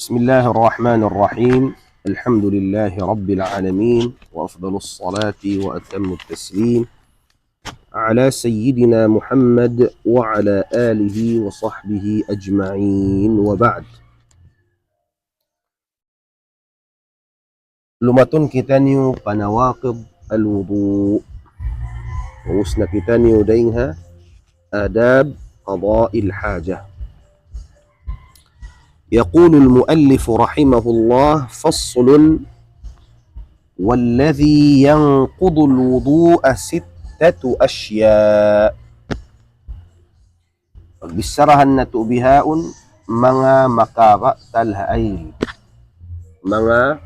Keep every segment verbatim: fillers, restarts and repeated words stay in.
بسم الله الرحمن الرحيم. الحمد لله رب العالمين، وأفضل الصلاة وأتم التسليم على سيدنا محمد وعلى آله وصحبه أجمعين، وبعد. Lumatun kitaniyu pa nawaqid al-wudu'. Ubus na kitaniyu dayn ha adab qada'il hajah. يقول المؤلف رحمه الله: فصل: والذي ينقض الوضوء ستة أشياء. Pagbicharahan natu' bihaun, manga makabatal ha ayl. Manga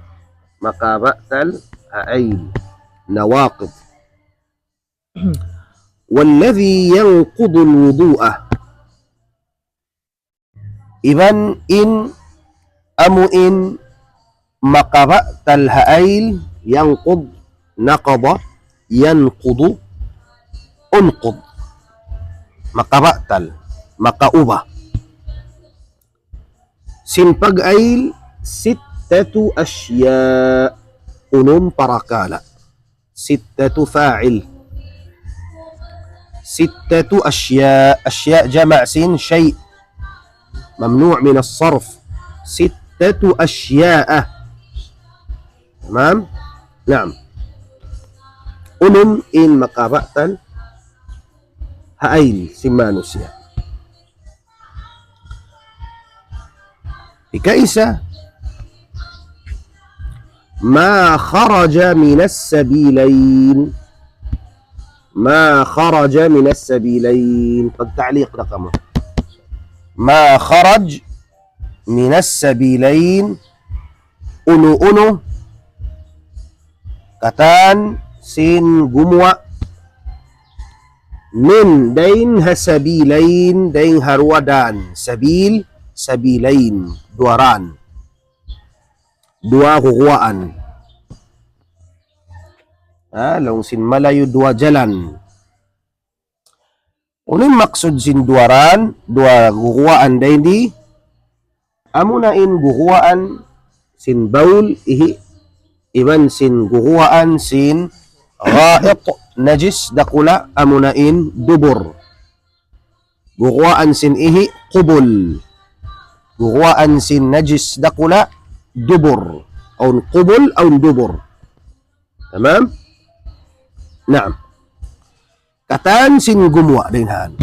makabatal ha ayl. Nawaqid. والذي ينقض الوضوء. Iban in amu in makabatal ha ayl, yanqud, naqada, yanqudu, unqud. Makabatal, makaubah. Sin pag-ayl, sittatu ashya, unum parakala'. Sittatu fa'il. Sittatu ashya, ashya jama' sin shay'. ممنوع من الصرف. Sittatu ashya'a. Tamam? Naam. Unum in makabatal ha ayl sin manusiya'. Hikaisa, ما خرج من السبيلين. ما خرج من السبيلين. Pagta'liq da kamu. ما خرج من السبيلين. Unu-unu katan sin gumuwa' min dayn ha sabilayn, dayn ha duwa dan. Sabil, sabilayn, duwa dan. Duwa guguwaan. Ha, laung sin Malayu duwa jalan. Unu in maksud sin duwa dan, duwa guguwaan dayn di? Amuna in guguwaan sin bawl, ihi', iban sin guguwaan sin gha'it, najis dakula', amuna in dubur. Guguwaan sin ihi', qubul. Guguwaan sin najis dakula', dubur. Awn qubul, awn dubur. Tamam? Naam. Katan sin gumuwa' dayn ha yan.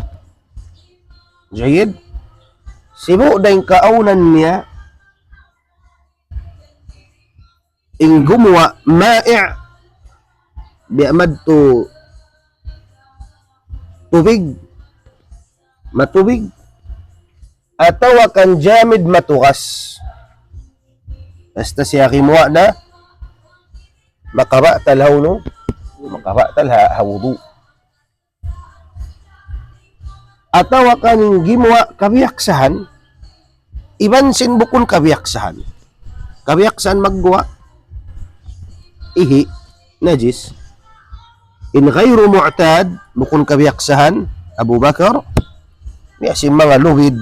Jayyid. Sibu' dayn kaawnan niya, in gumuwa' ma'i', biya' madtu tubig, matubig, atawa kan jamid matugas. Basta siya gumuwa' na, makabatal ha unu, makabatal ha, ha wudu'. Atawa kan in gimuwa' kabiyaksahan, iban sin bukun kabiyaksahan. Kabiyaksahan magguwa', ihi', najis. In ghayru mu'tad, bukun kabiyaksahan, Abu Bakar, biya' sin manga lubid.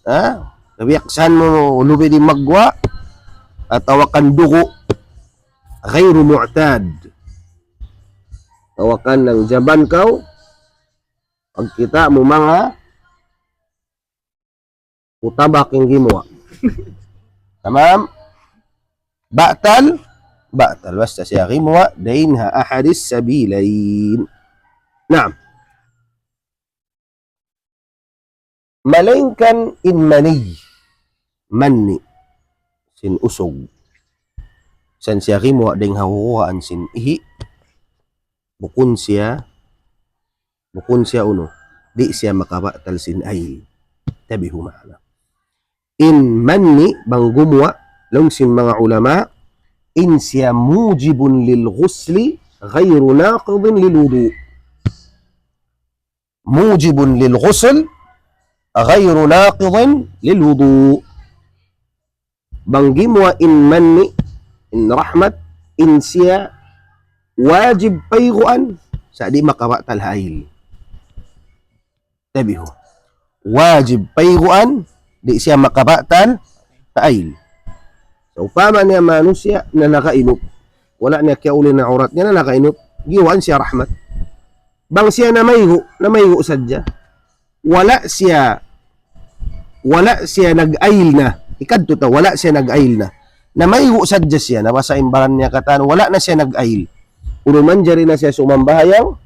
Ha? Kabiyaksahan mu lubid in magguwa', atawa kan dugu', ghayru mu'tad. Atawa kan nangjaman kaw, pagkita' mu manga utabak in gimuwa'. Tamam? Batal, batal. Basta siya gimuwa' dayn ha ahadis sabilayn. Naam. Malaingkan in mani, mani, sin usug. Sa' siya gimuwa' dayn ha guguwaan sin ihi', bukun siya, bukun siya unu, di' siya makabatal sin ayl. Tabihu ma'ana. In mani bang gumuwa', laung sin manga ulama, in siya mujibun lil ghusli, ghayru naqidin lil wudu'. Mujibun lil ghusl, ghayru naqidin lil wudu'. Bang gimuwa' in mani, in rahmat, in siya wajib payguan, sa' di' makabatal ha ayl. Tabihu. Wajib payguan, di' siya makabatal Ail. Sawpama niya manusiya' na nakainup. Wala' niya kiyauli' in awrat niya na nakainup. Giwaan siya rahmat. Bang siya namaygu', namaygu' sadja. Wala' siya, wala' siya nag-ail na. Hikadtu ta, wala' siya nag-ail na. Namaygu' sadja siya, nabasa' in baran niya katan, wala' na siya nag-ail. Unu, manjari na siya sumambahayang,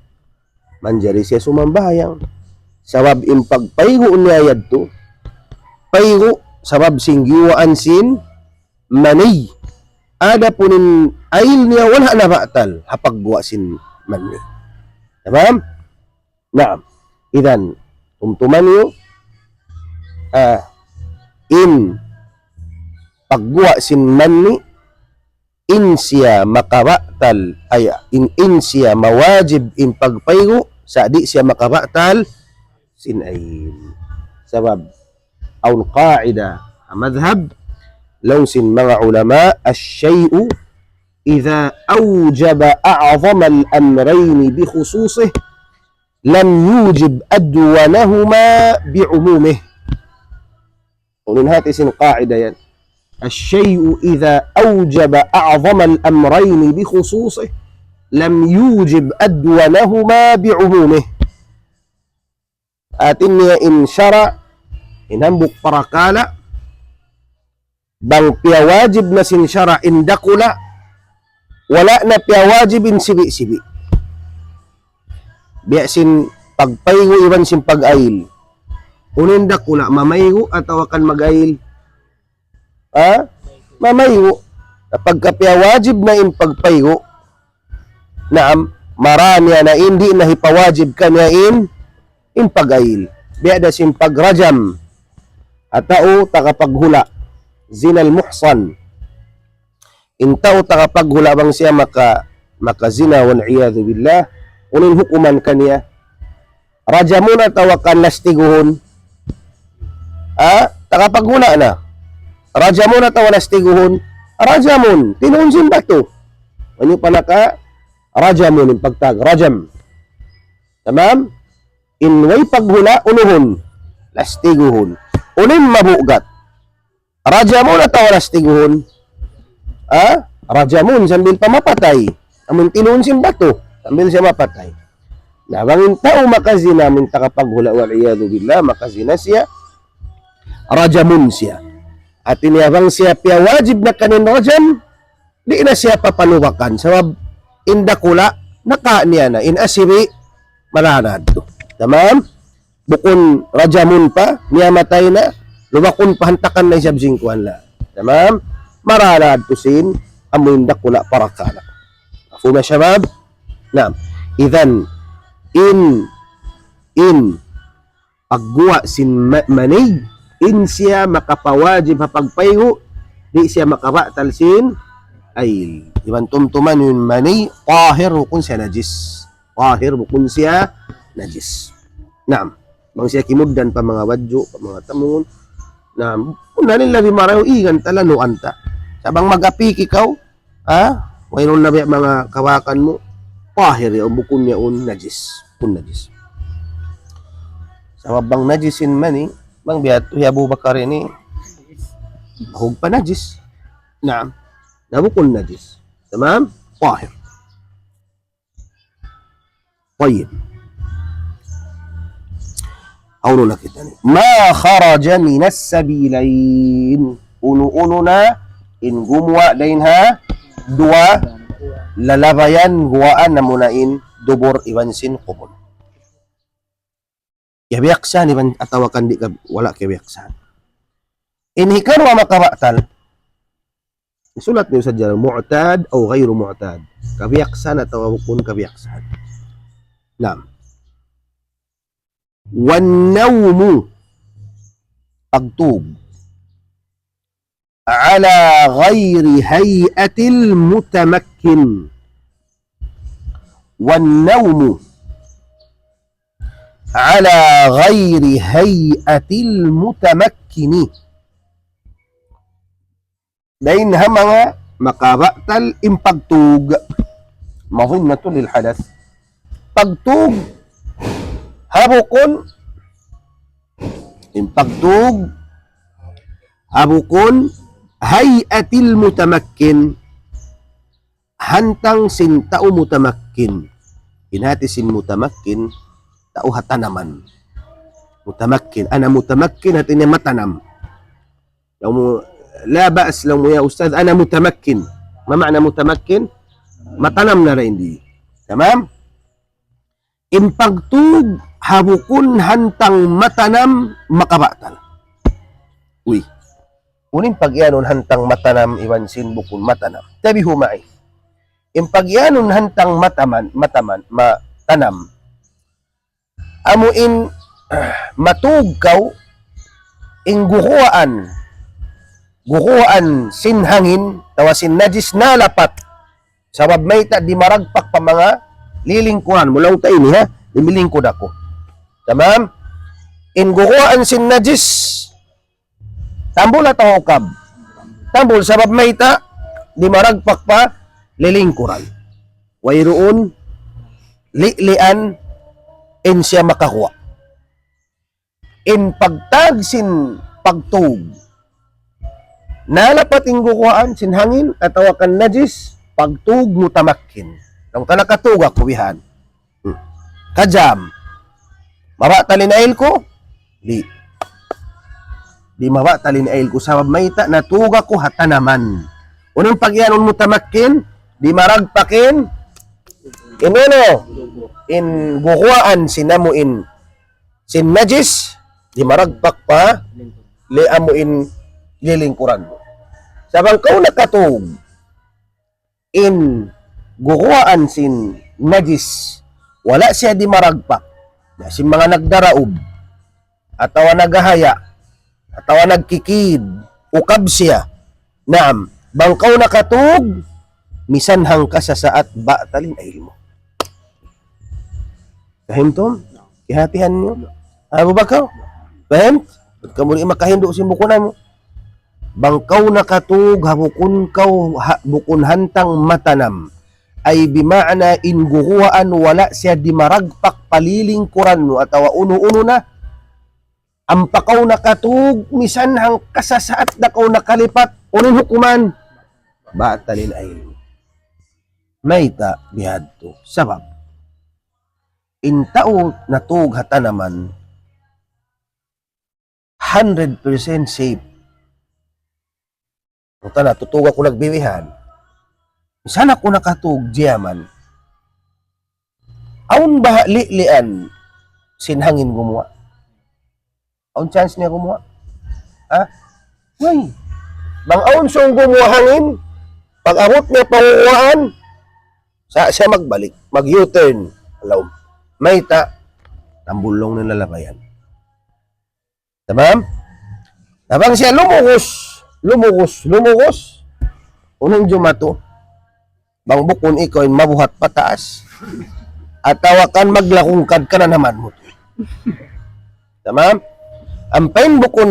manjari siya sumambahayang. Sabab in pagpaygu' niya yadtu, paygu' sabab sin giwaan sin mani. Adapun in ail niya wala' na batal, ha pagguwa' sin mani. Tamam? Naam. Idan, tumtuma niyu, ah, in pagguwa' sin mani, in siya makabatal, ay, in, in siya mawajib in pagpaygu', sa' di' siya makabatal sin ail. Sabab, awn qaida, madhab, laung sin manga ulama, الشيء إذا أوجب أعظم الأمرين بخصوصه لم يوجب أدونهما بعمومه. Unu in hati sin qaida yan? الشيء إذا أوجب أعظم الأمرين بخصوصه لم يوجب أدونهما بعمومه. Hati niya in sara', in hambuuk parakala', bang piyawajib na sin sara' in dakula', wala' na piyawajib in sibi'-sibi'. Biya' sin pagpaygu' iban sin pag-ail. Unu in dakula', mamaygu' atawa kan mag-ail? Ha? Mamaygu'. Pagka piyawajib na in pagpaygu', naam, mara niya na in di' na hipawajib kaniya in, in pag-ail. Biya' da sin pagrajam. Ha tau takapaghula'. Zinal muhsan. In tau takapaghula' bang siya maka, makazina, wal iyadhu billah. Unu in hukuman kaniya? Rajamun atawa kan lastiguhun? Ha? Takapaghula' na. Rajamun atawa lastiguhun? Rajamun. Tinuun sin batu. Unu pa naka rajamun in pagtag. Rajam. Tamam? In way paghula', unuhun? Lastiguhun. Unu in mabugat? Rajamun atawa lastiguhun? Ha? Rajamun sambil pa mapatay. Amun tinuun sin batu, sambil siya mapatay. Na bang in tau makazina, amun takapaghula', wal iyadhu billah, makazina siya, rajamun siya. Hati niya bang siya piyawajib na kaniya in rajam, di' na siya papalubakan. Sabab in dakula', naka niya na. In asibi', mara na yadtu. Tamam? Bukun rajamun pa, miyatay na, lubakun pa, hantakan na isab sin kuwan la. Tamam? Mara na yadtu sin, amu in dakula' parakala'. Mafhum ya shabab? Naam. Idhan, in, in, pagguwa' sin ma-, mani, in siya makapawajib ha pagpaygu', di' siya makabatal sin ail. Iban tumtuma niyu in mani, tahir, bukun siya najis. Tahir, bukun siya najis. Naam. Bang siya kimugdan pa manga badju', pa manga tamungun. Naam. Bukun na nila bimarayu, igan talanuan ta. Sa' bang mag-apiki kaw, ha? Wayruun na biya' manga kawakan mu, tahir yaun, bukun yaun najis. Bukun najis. Sabab bang najis in mani, bang biya' tu hi Abu Bakar ini, bahug pa najis. Naam. Na bukun najis. Tamam? Tahir. Tayyib. Hawnu na kita ini. Ma kharaja minas sabilayn. Unu-unu na in gumuwa' dayn ha duwa lalabayan, guwaan amuna in dubur iban sin qubul. Kiyabiyaksahan iban atawa kan di' ka, wala' kiyabiyaksahan. In hikaruwa makabatal. Sulat niyu sadja, mu'tad aw ghayru mu'tad. Kabiyaksahan atawa bukun kabiyaksahan. Naam. Wan nawmu. Pagtug. Ala ghayri hay'atil mutamakkin. Wan nawmu. Ala ghayri hay'atil mutamakkini. Dayn ha manga makabatal in pagtug. Madhinnatun lil hadath. Pagtug ha bukun, in pagtug ha bukun هيئة المتمكن, hantang sin tau mutamakkin. In hati sin mutamakkin, tau ha tanaman. Mutamakkin, ana mutamakkin, hati niya matanam. Laung mu, la ba's, laung mu, ya ustadh, ana mutamakkin. Ma ma'na mutamakkin? Matanam na dayn di. Tamam? In pagtug ha bukun hantang matanam makabatal. Uy. Unu in pagiyanun hantang matanam iban sin bukun matanam? Tabihu ma'i. In pagiyanun hantang mataman, mataman, matanam. Amu in matug kaw, in guguwaan, guguwaan sin hangin, atawa sin najis nalapat. Sabab mayta' di' maragpak pa manga lilingkuran mu. Laung ta ini, ha? Limilingkud aku. Tamam? In guguwaan sin najis, tambul atawa ukab? Tambul, sabab mayta' di' maragpak pa lilingkuran. Wayruun li'li'an in siya makaguwa'. In pagtag sin pagtug. Nalapat in guguwaan sin hangin atawa kan najis, pagtug mutamakkin. Laung ta nakatug aku bihan. Hmm. Kajam. Mabatal in ayil ku? Di'. Di' mabatal in ayil ku sabab mayta' natug aku ha tanaman. Unu in pagiyanun mutamakkin? Di' maragpak in, in unu? In guguwaan sin amu in sin najis, di' maragpak pa li amu in lilingkuran mu. Sa' bang kaw nakatug in guguwaan sin najis, wala' siya di' maragpak. Na sin manga nagdaraub, atawa nagahaya', atawa nagkikid, ukab siya. Naam, bang kaw nakatug, misan hangka sasaat batal in ayil mu. Fahimtum? Kiyahatihan niyu? Abu Bakar? Fahim? Bat kamu di' makahindu' sin bukun namu'? Bang kaw nakatug ha bukun kaw, ha, bukun hantang matanam. Ay bima'na in guguwaan wala' siya di' maragpak pa lilingkuran mu atawa unu-unu na. Ampa kaw nakatug, misan hangka sasaat da kaw nakalipat, unu in hukuman? Batal in ayil. Mayta' bihadtu? Sabab in tau natug ha tanaman, hundred percent safe. Punta na, tutug aku nagbibihan. Misan aku nakatug, jiyaman. Awn baha' li'li'an sin hangin gumuwa'? Awn chance niya gumuwa'? Ha? Way. Bang awn sung gumuwa' hangin, pag-abut niya panguwaan, sa' siya magbalik, mag-U-turn. Laung. Mayta', tambul laung niya lalabayan. Tamam? Na bang siya lumugus, lumugus, lumugus, unu in jumatu? Bang bukun ikaw in mabuhat pataas, atawa kan maglakungkad ka na naman mu. Tamam? Ampa in bukun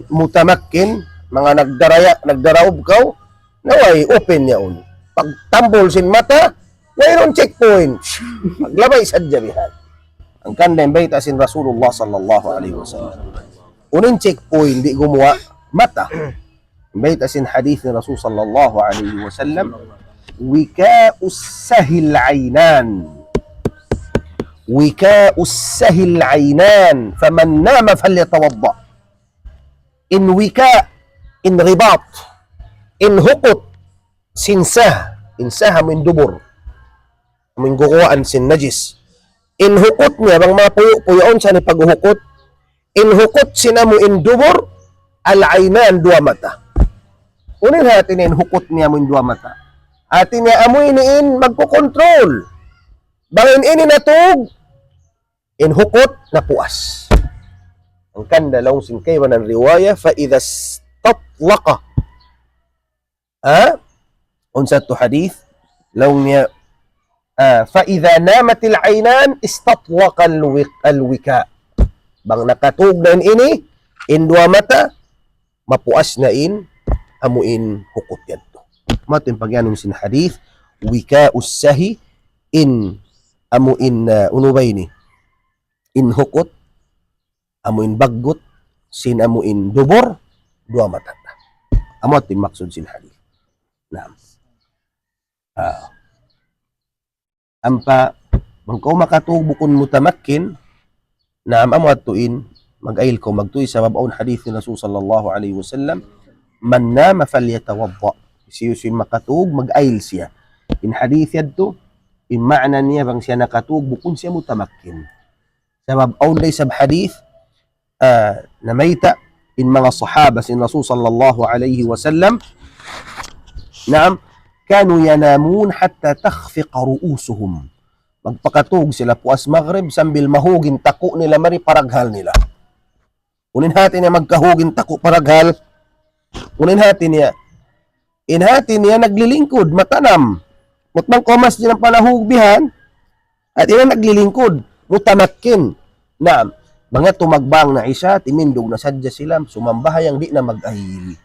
mutamakkin, manga nagdaraya, nagdaraub kaw, na way, open yaun. Pagtambul sin mata, wayruun checkpoint. Maglabay sadja bihan. Hangkan da in bayta' sin Rasulullah sallallahu alayhi wasallam. Unu in checkpoint, di' gumuwa' mata. Bayta' sin hadith ni Rasul sallallahu alayhi wasallam, وكاء السهي العينان. وكاء السهي العينان. فمن نام فليتوضأ. In wika', in ribat, in hukut, sin sah, in sah amu in dubur. Amu in guguwaan sin najis. In hukut niya, bang mapuyu'-puyu', awn sa ni paghuhukut. In hukut sin amu in dubur, al-aynan, duwa mata. Unu in hati niya in hukut niya amu in duwa mata? Hati niya amu ini in magkukontrol. Bang in ini natug, in hukut napuas. Hangkan da laung sin kaibanan riwaya, فإذا استطلق. Ha? Unsa tu hadith? Laung niya, ah, فإذا نامت العينان استطلق الوك-، الوكاء. Bang nakatug na in ini, in duwa mata, mapuas na in, amu in hukut yadtu. Matu in pagiyanun sin hadith, وكاء السهي, in, amu in, ah, unu ba ini? In hukut, amu in baggut, sin amu in dubur, duwa mata. Amu yadtu in maksud sin hadith. Naam. Ah. Ampa, bang kaw makatug bukun mutamakkin, naam, amu yadtu in, mag-ayil kaw magtuy, sabab awn hadith ni Rasul sallallahu alayhi wasallam, "Man nama falyatawadda." Hisiyu-siyu in makatug, mag-ayil siya. In hadith yadtu, in maana niya bang siya nakatug, bukun siya mutamakkin. Sabab awn da isab hadith, ah, namayta' in manga sahaba sin Rasul sallallahu alayhi wasallam, naam, كانوا ينامون حتى تخفق رؤوسهم. Magpakatug sila puas Maghrib sambil mahug in taku' nila mari paraghal nila. Unu in hati niya magkahug in taku' paraghal? Unu in hati niya? In hati niya naglilingkud, matanam. Mutbang kaw masjid in panahug bihan, hati niya naglilingkud, mutamakkin. Naam, bang yadtu magbang na Isya, timindug na sadja sila, sumambahayang di' na mag-ayil.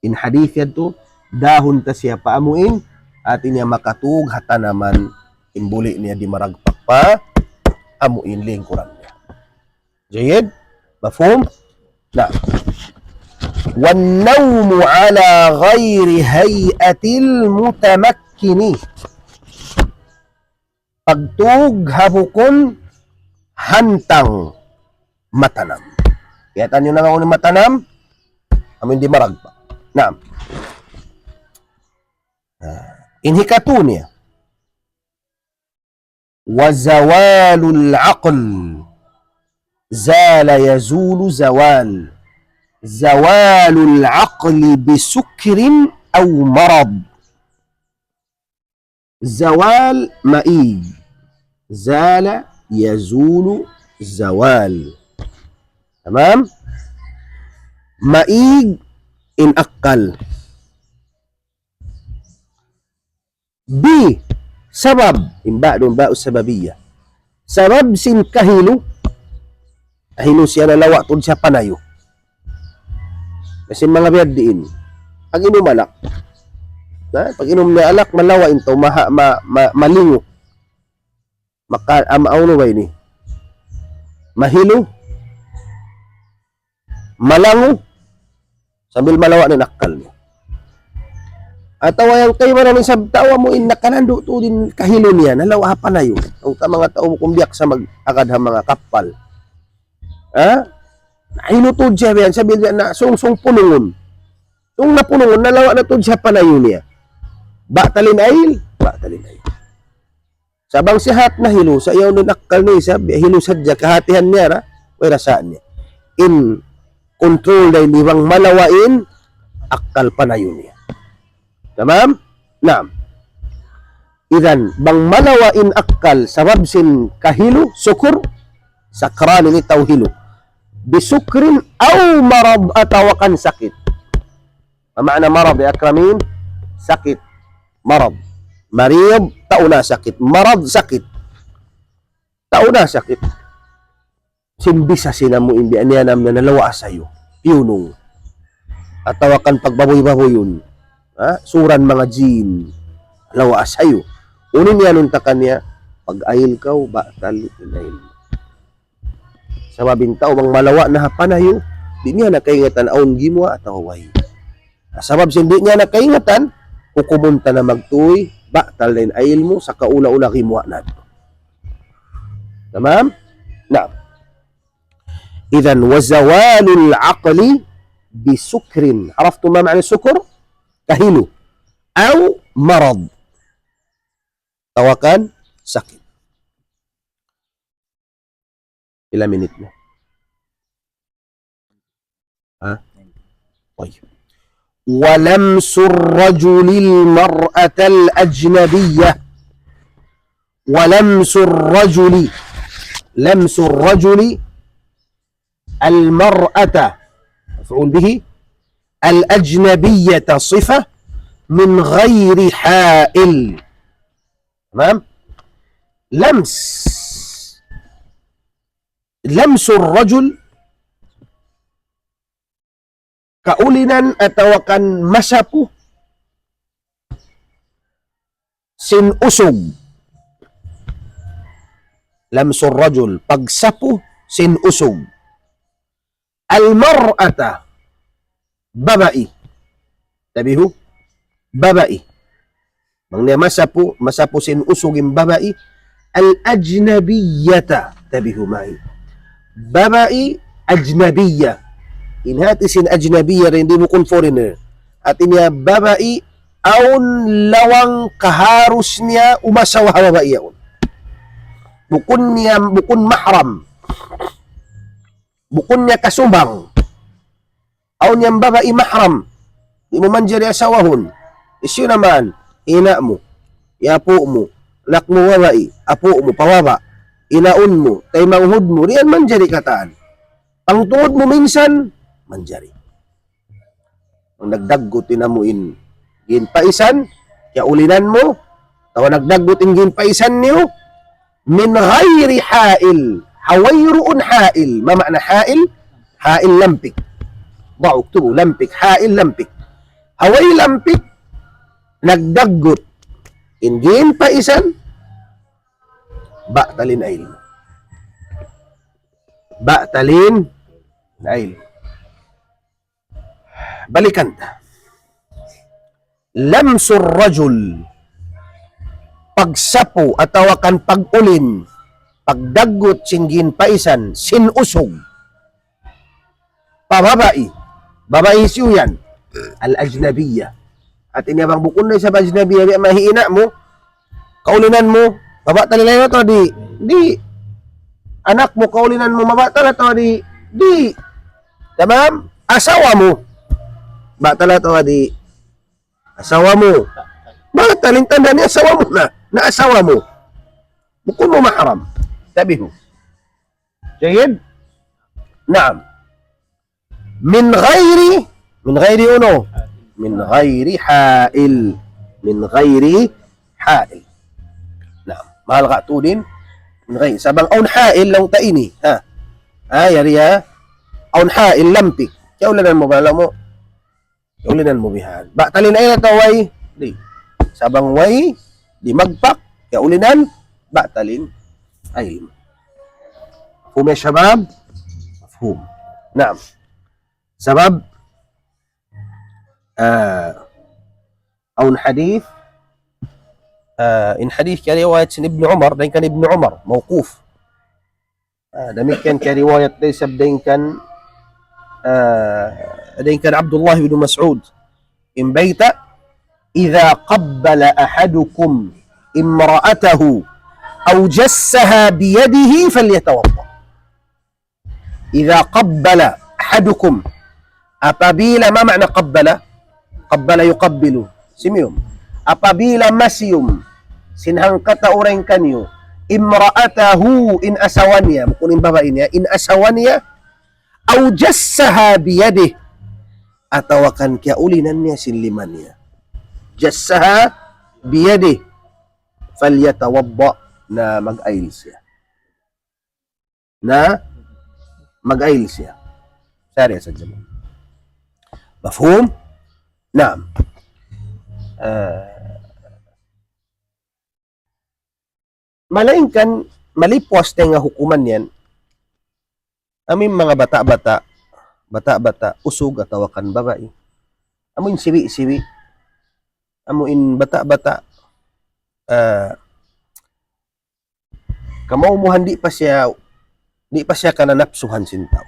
In hadith yadtu, dahun ta siya pa amuin, hati niya makatug ha tanaman, in buli' niya di' maragpak pa amuin lingkuran niya. Jayyid? Mafhum? Na. والنوم على غير هيئة المتمكن. Pagtug ha bukun hantang matanam. Kiyata' niyu na bang unu in matanam? Amu in di' maragpak. Naam. Ah, in hikatu niya. وزوال العقل. زال يزول زوال. زوال العقل بسكر أو مرض. Zawal, maig. Zala, yazulu, zawal. Tamam? Maig in akkal. Bi, sabab, in ba dun, ba'u sababiyya. Sabab sin kahilu, kahilu siya nalawa' tuud siya panayu. Kasi manga biya' diin. Pag-inum alak. Na, pag-inum niya alak, malawa' in tau, maha-, ma-, ma-, malingu. Maka, am-, aunu ba ini? Mahilu. Malangu. Sambil malawa' na in akkal niya. Atawa yan kaibanan isab tau amu in nakanandu' tuud in kahilu niya, nalawa' ha panayu. Awn manga tau bukun biya' sa mag-agad ha manga kappal. Ha? Nahilu tuud siya biya' yan, sambil biya' na sung-sung punungun. Sung na punungun, nalawa' na tuud siya panayu niya. Batal in ayil, batal in ayil. Sa' bang sihat nahilu, sa' yaun in akkal niya isab, hilu sadja kahatihan niya ra, way ra sa' niya. In control da ini bang malawa' in akkal panayu niya. Tamam? Naam. Idan, bang malawa' in akkal sabab sin kahilu, sukur, sakran ini tau hilu. Bisukrin aw marad atawa kan sakit. Ma ma'na marad ya akramin? Sakit. Marad. Marid, tau na sakit. Marad, sakit. Tau na sakit. Sin bisa sin amu in biya' niya nam na nalawa' sayu. Piyunung. Atawa kan pagbabuy-babuyun. Ha? Suran manga jin. Nalawa' sayu. Unu in iyanun ta kaniya, pag-ayil kaw, batal in ayil. Sabab in tau bang malawa' na ha panayu, di' niya na kaingatan awn gimuwa' atawa way. Sabab sin di' niya na kaingatan, hukumun ta na magtuy, batal na in ayil mu, sakaula-ula gimuwa' na. Tamam? Naam. Idhan, wa zawalul aqli bisukrin. Araftum ma ma'na sukur? Kahilu. Aw marad. Atawa kan sakit. Pila minit na? Ha? Tayyib. ولمس الرجل المرأة الأجنبية. ولمس الرجل، لمس الرجل المرأة، مفعول به، الأجنبية صفة من غير حائل. Tamam? Lams. Lamsur rajul, kaulinan atawa kan masapu sin usug. Lamsur rajul, pagsapu sin usug. Al-mar'ata, babai. Tabihu, babai. Bang niya masapu, masapu sin usug in babai. Al-ajnabiyata. Tabihu ma'i. Babai ajnabiya. In hati sin ajnabiya, di' bukun foreigner. Hati niya babai, awn lawang kaharus niya umasawa ha babai yaun. Bukun niya, bukun mahram. Bukun niya kasumbang. Awn yan babai mahram. Di' mu manjari asawahun. Hisiyu na man, ina' mu, apu' mu, anak mu babai, apu' mu pa baba', inaun mu, taymanghud mu, di' yan manjari katan. Pangtungud mu minsan, manjari. Bang nagdaggut in amu in ginpaisan, kiyaulinan mu, atawa nagdaggut in ginpaisan niyu, min ghayri ha'il. Ha wayruun ha'il. Ma ma'na ha'il? Ha'il lampik. Da'u, uktubu, lampik. Ha'il lampik. Ha way lampik, nagdaggut in ginpaisan, batal in ail mu. Batal in ail. Balikan ta. Lamsur rajul. Pagsapu atawa kan pag-ulin, pagdaggut sin ginpaisan, sin usug. Pa babai. Babai hisiyu yan? Al-ajnabiyya. Hati niya bang bukun na isab ajnabiyya, biya' mahi ina' mu, kaulinan mu, mabatal in ail atawa di'? Di'. Anak mu, kaulinan mu, mabatal atawa di'? Di'. Tamam? Asawa mu. Batal atawa di'? Asawa mu. Batal in tanda' niya asawa mu na. Na asawa mu. Bukun mu mahram. Tabihu. Jayyid? Naam. Min ghayri, min ghayri unu? Min ghayri ha'il. Min ghayri ha'il. Naam. Mahal ka tudin. Min ghayri. Sa' bang awn ha'il laung ta ini. Ha? Ah, yari ha. Awn ha'il lampik. Kiyaulinan mu ba, laung mu? Kiyaulinan mu bihan. Batal in ail atawa way? Di'. Sa' bang way, di' magpak, kiyaulinan, batal in ail. Mafhum ya shabab? Mafhum. Naam. Sabab, ah, awn hadith, ah, in hadith kariwayat sin Ibnu Umar, dayn kan Ibnu Umar, mawquf. Ah, damikkiyan kariwayat da isab dayn kan, ah, dayn kan Abdullah ibn Mas'ud. In bayta', إذا قبل أحدكم امرأته أو جسها بيده فليتوضأ. إذا قبل أحدكم. Apabila, ma ma'na qabbala? Qabbala yuqabbilu. Simiyum. Apabila masiyum sin hangkatau dayn kaniyu, imra'atahu, in asawa niya, bukun in babai niya, in asawa niya, aw jassaha biyadih, atawa kan kiyaulinan niya sin lima niya. Jassaha biyadih, falyatawadda, na mag-ail siya. Na mag-ail siya. Sari sadja. Mafhum? Naam. Ah, malaingkan malipuas dayn ha hukuman yan, amu in manga bata'-bata', bata'-bata', usug atawa kan babai. Amu in sibi'-sibi'. Amu in bata'-bata', ah, kamaumuhan di' pa siya, di' pa siya kananapsuhan sin tau.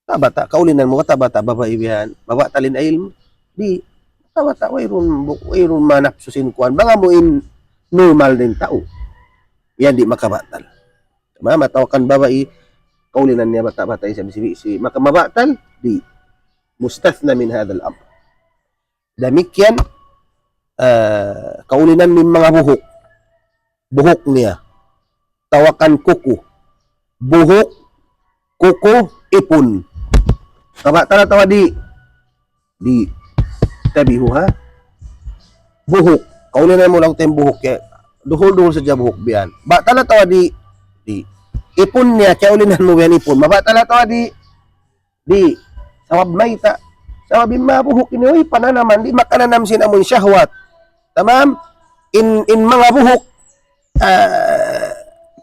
Bata'-bata', kaulinan mu, bata'-bata', babai bihan, mabatal in ail mu. Di', bata'-bata', wayruun, wayruun manapsu sin kuwan. Bang amu in normal da in tau. Yan di' makabatal. Tamam, atawa kan babai, kaulinan niya bata'-bata', isab sibi'-sibi', maka mabatal, di'. Mustathna min hadhal amr. Damikkiyan, ah, kaulinan mu in manga buhuk. Buhuk niya. Atawa kan kuku. Buhuk, kuku, ipun. Kabatal atawa di'? Di'. Tabihu, ha? Buhuk. Kaulinan mu laung ta in buhuk ya. Duhul-duhul sadja buhuk bihan. Batal atawa di'? Di'. Ipun niya, kaulinan mu bihan ipun. Mabatal atawa di'? Di', sabab mayta'. Sabab in manga buhuk ini, uy, pananaman, di' makananam sin amun shahwat. Tamam? In, in manga buhuk, ah,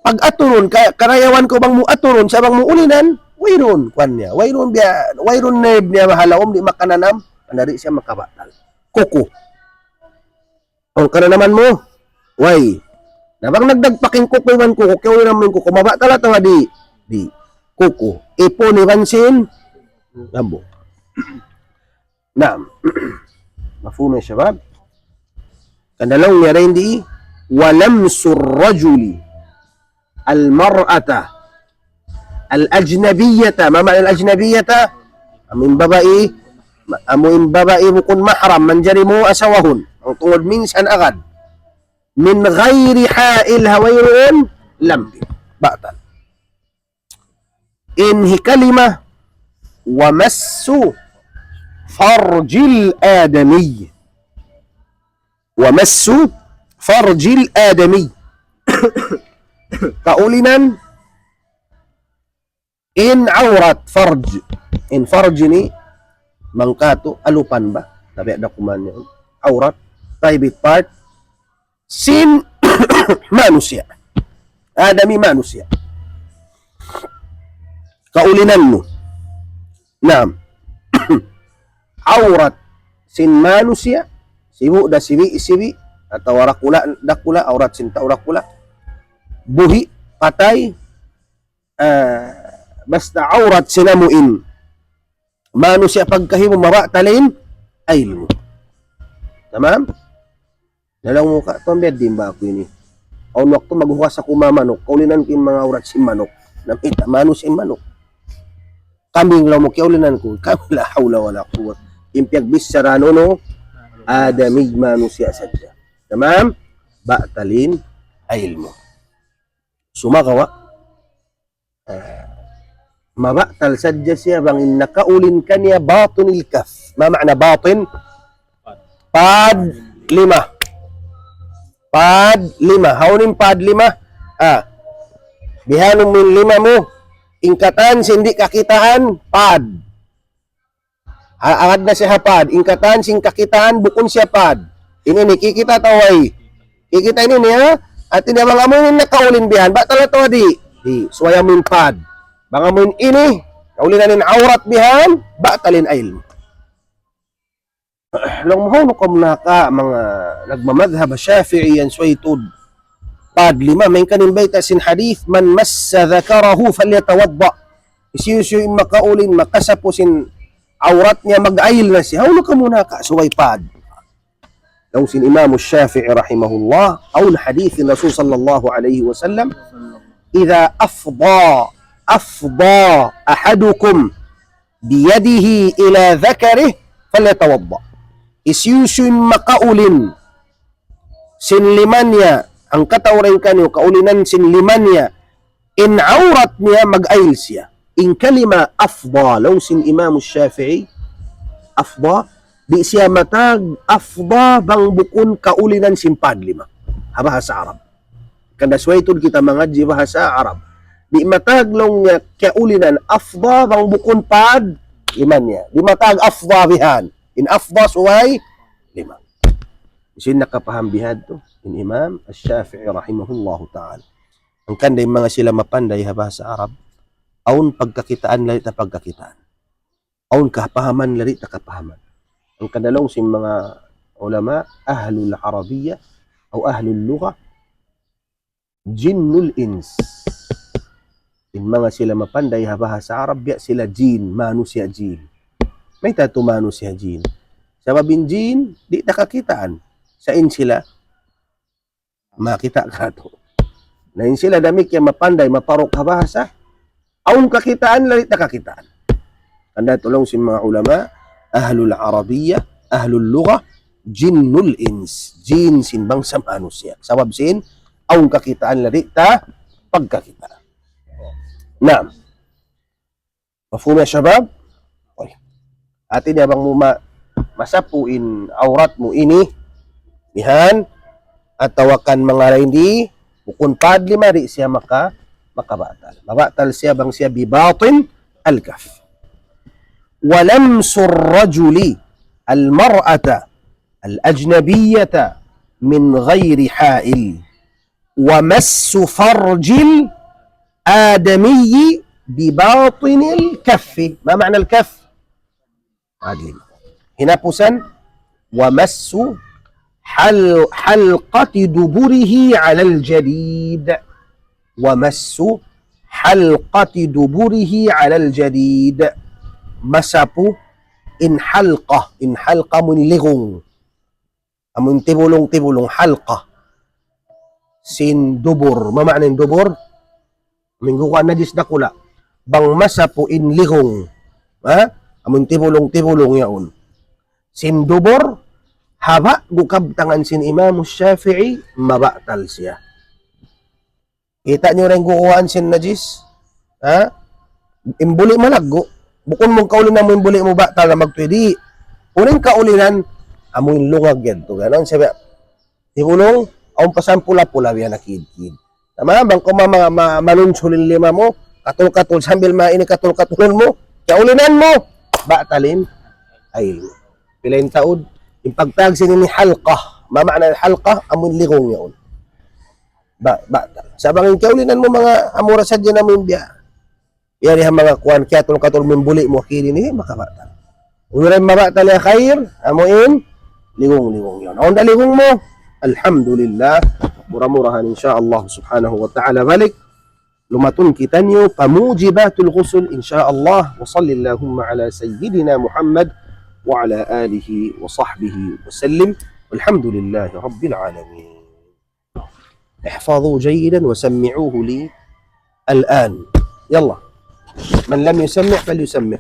pag-aturun, ka-, karayawan kaw bang mu aturun, sa' bang mu ulinan, wayruun, kuwan niya. Wayruun biya', wayruun nerve niya ha lawm, di' makananam. Hangkan di' siya makabatal. Kuku. Awn kananaman mu? Way. Na bang nagdagpak in kuku iban kuku, kiyaulinan mu in kuku, mabatal atawa di'? Di'. Kuku. Ipun iban sin lambu. Naam. Mafhum ya shabab? Hangkan laung niya dayn di, ولمس الرجل المرأة الأجنبية. ما معنى الأجنبية؟ Amu in babai, amu in babai bukun mahram, manjari mu asawahun. Hangtungud minsan agad. من غير حائل, ha wayruun lambi. Batal. In hikalima, ومس فرج الآدمي. ومس فرج الآدمي. Kaulinan in awrat, farj. In farj ini mangkatu' alupan ba? Tabi' da kuman yan. Awrat, private part, sin manusiya'. Adami manusiya'. Kaulinan mu. Naam. Awrat sin manusiya', sibu' da sibi'-sibi', atawa dakula', dakula', awrat sin tau dakula'. Buhi', patay, ah, basta awrat sin amu in manusiya' pagkahi mu mabatal in ilmu'. Tamam? Laung mu ka, "Tuwan, biya' diin ba aku ini? Awn waktu maghugas aku manga manuk, kaulinan ku in manga awrat sin manuk. Namayta' manusiya' in manuk?" Kambing, laung mu, kiyaulinan ku. Kambing, la hawla wala quwwata. In piyagbichara, unu? Adami, manusiya' sadja. Tamam? Batal in ilmu'. Sumagawa', ah, mabatal sadja siya bang in nakaulin kaniya batinil kaf. Ma ma'na batin? Pad lima. Pad lima. Hawnu in pad lima? Ah. Bihanun mu in lima mu. In katan sin di' kakitaan, pad. Ha, agad na siya ha pad. In katan sin kakitaan, bukun siya pad. Ini, ini, kikita' atawa way? Kikita' ini niya, ha? Hati niya bang amu in nakaulin bihan, batal atawa di'? Di', subay amu in pad. Bang amu in ini, kaulinan in awrat bihan, batal in ilmu'. Laung mu, hawnu kamu naka manga nagmamadhhab Shafi'i yan subay tuud pad lima, main kan in bayta' sin hadith, من مس ذكره فليتوضأ. Hisiyu-siyu in makaulin, makasapu sin awrat niya, mag-ayil na siya. Hawnu kamu naka subay pad? Laung sin Imam Shafi'i rahimahullah, awn hadith in Rasul sallallahu alayhi wasallam, إذا أفضى، أفضى أحدكم بيده إلى ذكره فليتوضأ. Hisiyu-siyu in makaulin sin lima niya, hangkatau dayn kaniyu, kaulinan sin lima niya, in awrat niya, mag-ayil siya. In kalima afda, laung sin Imam Shafi'i, afda, di' siya matag afda bang bukun kaulinan sin pad lima. Ha bahasa Arab. Hangkan subay tuud kita mangadji' bahasa Arab. Di' matag laung niya kaulinan afda bang bukun pad lima niya. Di' matag afda bihan. In afda subay lima. Hisiyu in nakapaham bihadtu? In Imam Ash-Shafi'i rahimahullahu ta'ala. Hangkan da in manga sila mapanday ha bahasa Arab, awn pagkakitaan, labi ta pagkakitaan. Awn kapahaman, labi ta kapahaman. Hangkan da laung sin manga ulama, ahlul Arabiyyah, aw ahlul lughah, jinnul ins. In manga sila mapanday ha bahasa Arab, biya' sila jin, manusiya' jin. Mayta' tuud manusiya' jin? Sabab in jin, di' ta kakitaan. Sa' in sila, makakita' katu'. Na in sila damikkiyan mapanday, maparuk ha bahasa, awn kakitaan, labi ta kakitaan. Hangkan da laung sin manga ulama, ahlul Arabiyyah, ahlul lughah, jinnul ins, jin sin bangsa manusiya'. Sabab sin, awn kakitaan, labi ta pagkakitaan. Naam. Mafhum ya shabab? Oy. Hati niya bang mu ma-, masapu in awrat mu ini, bihan, atawa kan manga lain di', bukun pad lima, di' siya maka-, makabatal. Mabatal siya bang siya bibatin al-kaf. ولمس الرجل المرأة الأجنبية من غير حائل. ومس فرج الآدمي بباطن الكف. ما معنى الكف؟ Adlin. Hinapusan, ومس حل-، حلقة دبره على الجديد. ومس حلقة دبره على الجديد. Masapu in halqa, in halqa amun ligung. Amun tibulung-tibulung halqa. Sin dubur. Mamaana in dubur? Amun guwa' najis dakula'. Bang masapu in ligung. Ha? Amun tibulung-tibulung yaun. Sin dubur, ha ba'gu kabtangan sin Imam Shafi'i, mabatal siya. Kita' niyu dayn guwaan sin najis? Ha? In buli' malaggu'. Bukun mu kaulinan mu in buli' mu batal na magtuy, di'. Unu in kaulinan, amu in lungag yan. Tu, ganon, sabi, tibulung, awn pa sampula-pula biya' na kid-kid. Tama, bang kaw ma-, ma-, ma-, manunsul in lima mu, katul-katul, sambil ma-, ini katul-katulun mu, kaulinan mu, batal in hail. Pila in taud, in pagtawag sin ini halqa, mamaana halqa, amu in ligung yaun. Ba-, batal. Sa' bang in kaulinan mu manga amura sadja na mu in biya'. Biya' diha manga kuwan, kiyatul-katul mu in buli' mu kiri ini, makabatal. Unu in mabatal ya khair, amu in ligung-ligung yaun. Awn da ligung mu, alhamdulillah. Mura-murahan, insya Allah subhanahu wa ta'ala, balik. Lumatun kitaniyu pa mujibatul ghusl, insya Allah. وصل اللهم على سيدنا محمد وعلى آله وصحبه وسلم. والحمد لله رب العالمين. احفظوا جيدا وسمعوه لي الآن. يلا. من لم يسمع فليسمع.